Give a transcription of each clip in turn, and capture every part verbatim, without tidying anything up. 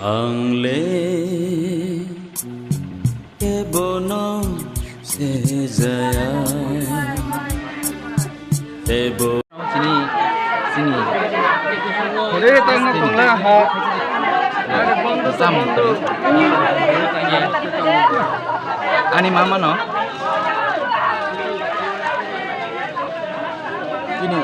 Ang le kebono sejaya, tebo. Sini, sini. Hore tangno tongla ha. Sam. Ani mama no. Sini.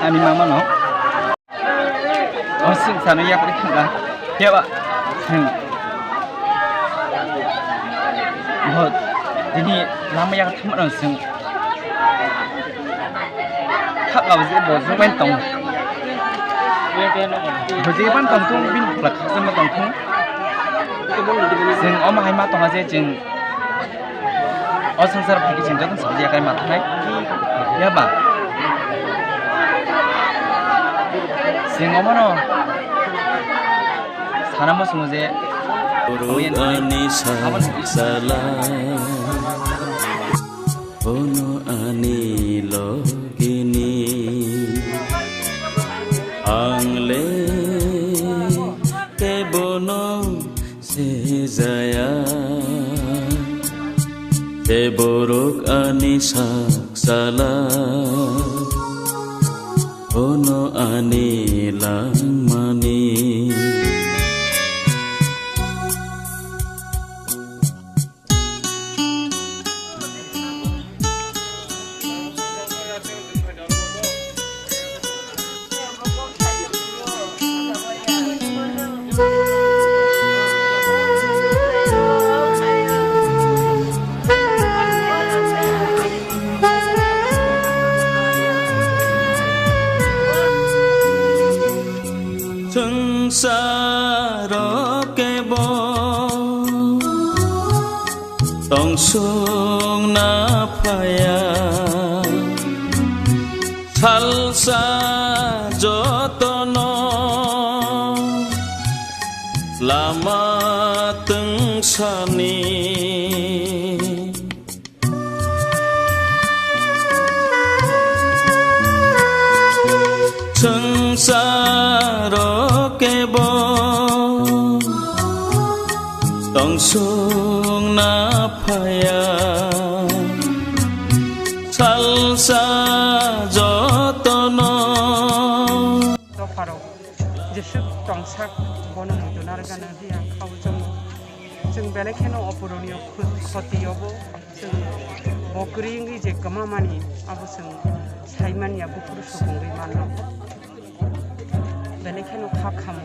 Ani mama no. O sing sano yak ri thanga. Keba. Hmm. Bo dini lama yak thama no sing. Khak abo je bo jung bai tong. Bo je ban tong tung bin khulak khak jema tong tung. Jeng omo hai ma tong je jeng o sangsar phai jeng jotong sa je kai ma thanai. Ya ba. Jeng omo no sana mo sungo je. Borok ani sak sala. Bono ani logini ang le kebono sejaya, te borok ani sak sala bono ani langmani. Swngcharo kebo tongsongna phaiya, salsa jotono lama twngsani. Swngcharo kebo tongsongna phaiya, salsa jotono. Dopharok jeswk tongsak bono muitu narwkna hiya khao chongo. Chwng belai kheno opuroniyo khoti yobo. Chwng bo kwrwi wngwi je kwmamani, abo chwng saimanya buphuru sukungwi manrokgo. Belai kheno kha khamo,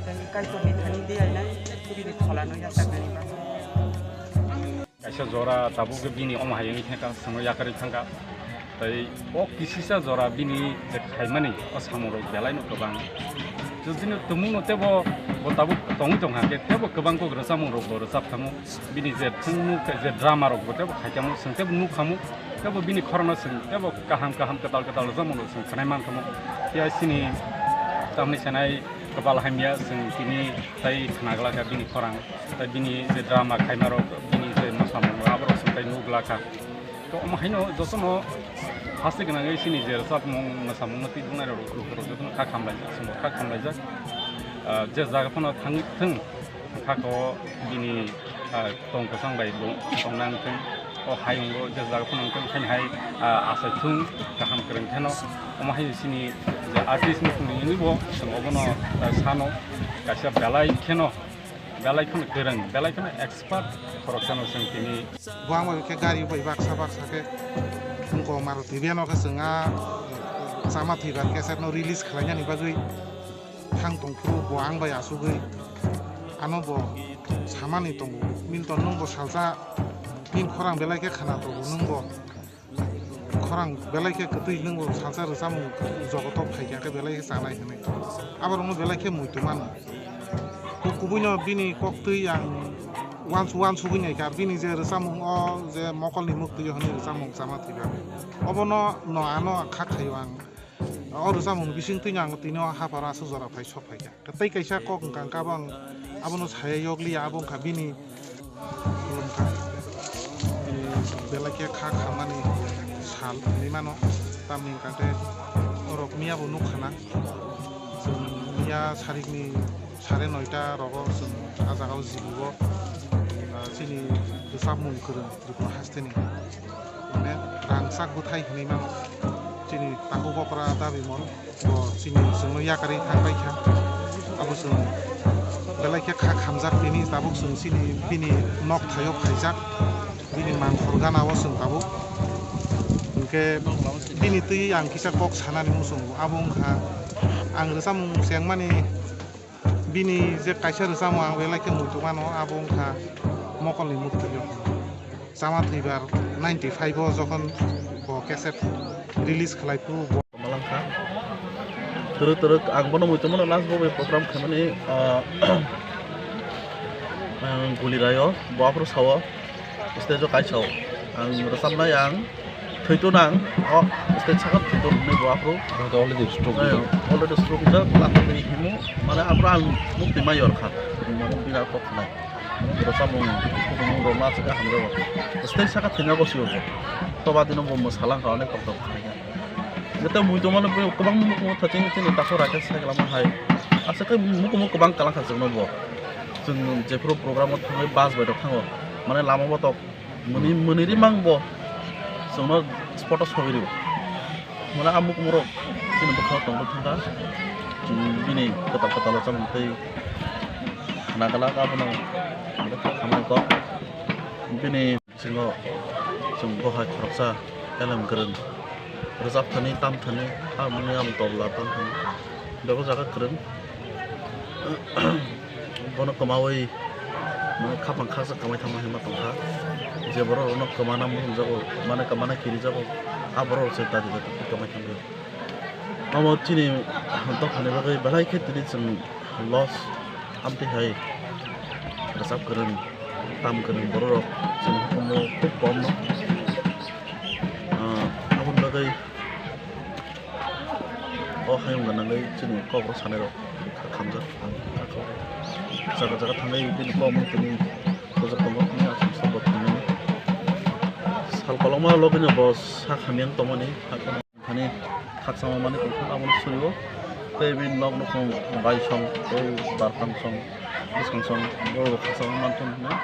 tei Kaitorni thani de ainai bini pholano yachaknani bagwi. Kaisa jora tabuk bini omo hai wngwi thangkha, chwngno yakarwi thangkha. Tei o kisisa jora bini je khaimani o samungrok belaino kwbang. Judino tumungno tebo bo tabuk tongwi tongkha, hwnkhe tebo kwbang kok rwchapmungrokbo rwchap thango. Bini je thwngmung tei je drama rokbo tebo khaikhamu, chwng tebo nukhamu, tebo bini khorangno chwng tebo kaham kaham kwtal kwtal rwchapmungrok chwng khwnai mankhamu. Phiya chini tamni sanai kwbal hamya chwng tini tai khnaglakha bini khorang, tai bini je drama khaimarok, bini je mwsamung aborok chwng tai nuglakha. To omo haino jotono haste gwnangwi chini je rwchapmung mwsamungno twi tongnai rok rok jotono kha khamlaijak, chwngbo kha khamlaijak. Ah, je jaga phano thangwi thwng, kha kho bini, ah, tong kwchang bai bo tongnang thwng. O hayungo je jaga phano wngkha, wngkha hai, ah, achaithung kaham kwrwng kheno. Omo hai chini je artist ni thwngwi wngwi bo chwng obono, ah, sano kaisa belai kheno, belai kheno kwrwng, belai kheno expert khoroksano chwng tini. Bo ang bai khe gari bai baksa baksa khe wngkok Maruti van o khe chwng a chama thwibar cassette no release khlainani bagwi thang tongphuru bo ang bai achugwi ano bo samani tongo, Milton nwng bo salsa bini khorang belai khe khna tongo, nwng bo khorang belai khe kwtwi, nwng bo salsa rwchapmung jogoto phaikha khe belai khe chanai hwnwi. Aborokno belai khe muitu mano. Bo kubuino bini koktwi ang uansu uansugwi naikha, bini je rwchapmung o je mokolni muktwi hwnwi rwchapmung chama thwiba. Obono no ano kha khaio ang. O rwchapmung bising twi ang tini o hapharo aswk jora phai sok phaikha. Tei kaisa kok wngkha, wngkha bo ang abono saya yokliya, abo wngkha bini khulumkha. Bini belai khe kha khamani sal hinwi mano. Tamni hwnkha khe norok miyabo nukha na. Chwng miya sarikni sare noita rogo chwng a jagao jibugo, ah, chini rwchapmung kwrwng Tripura hasteni. Mane rangchak bwthai hinwi mano. Chini takhuk okra Dabi Mol bo chini chwngno yakarwi thang paikha. Abo chwng belai khe kha khamjak tini, tabuk chwng chini bini nok thaio phaijak, bini mangkhor gana o chwng tabuk. Hinkhe bini twi ang kisa kok sanani muchungo, abo wngkha ang rwchapmung chengmani. Bini je kaisa rwchapmung ang belai khe muitu mano, abo wngkha Mokolni Muktwi. Chama thwibar ninety five o jokhon bo cassette release khlai phuru bo malangkha. Twrwk twrwk ang bono muitu mano, last bo bai program khaimani, ah, ang Guliraio bo aphuru sao. Stage o kaisa o ang rwchapnai, ang thwiton ang o stage saka thwiton hinwi bo aphuru. Ang to already stroke Eh, rijak. Already stroke rijak, lakhani himu, mane aphuru ang mukti ma yorkha. Mane bira kok khnai. Rwchapmung, rwchapmung rok ma chwkha hamjak. Stage saka thwina bo sio bo. Toba dino bo mwsalangkha, onek kok kok khnai. Jete muitu mano kwbang mukumu thaching chini takhuk Rakesh sai lama hai. Aswk khe mukumu kwbang kwlangkha chwngno bo. Chwng jephuru program o thangwi bus bai rok thango. Mane lama botok. Mwnwi, mwnwi ri mang bo chwngno spot o sogwi rw. Mane a mukumurok chini bwkhao tongwi thangkha. Chwng bini kwtal kwtal o chamung tei khna glak abono khamani kok. Bini bisingo chwng bohai khoroksa elem kwrwng rwchap thani, tam thani, harmonium, tobla tam thani bebo jaga kwrwng. Bono kwmawi, mane, khapang khaksa kwmai thangma hinma tongkha. Je borok rokno kwmana muchungjago, mane, kwmana kirijago, a borok rok se dadi dadi kwmai thangwi. Omo chini dophani bagwi belai khe tini chwng loss, amtwi hai rwchap kwrwng, tam kwrwng borok rok chini hukumu khub kom no. Ah, aboni bagwi O hayung gwnangwi chini kok rok sanai rok kha khamjak, ang kha kha jaga jaga thangwi bini kok mung tini khojak tongo, tini aswk sabo thangmani. Sal kolokma logino bo sak hamya wng tongmani, hakhe thani khakchangma manwi tongkha, abono surio tei bini nok nukhung bai song tei barkhang song bwskang song borok bo khakchangma manthung hwnwi.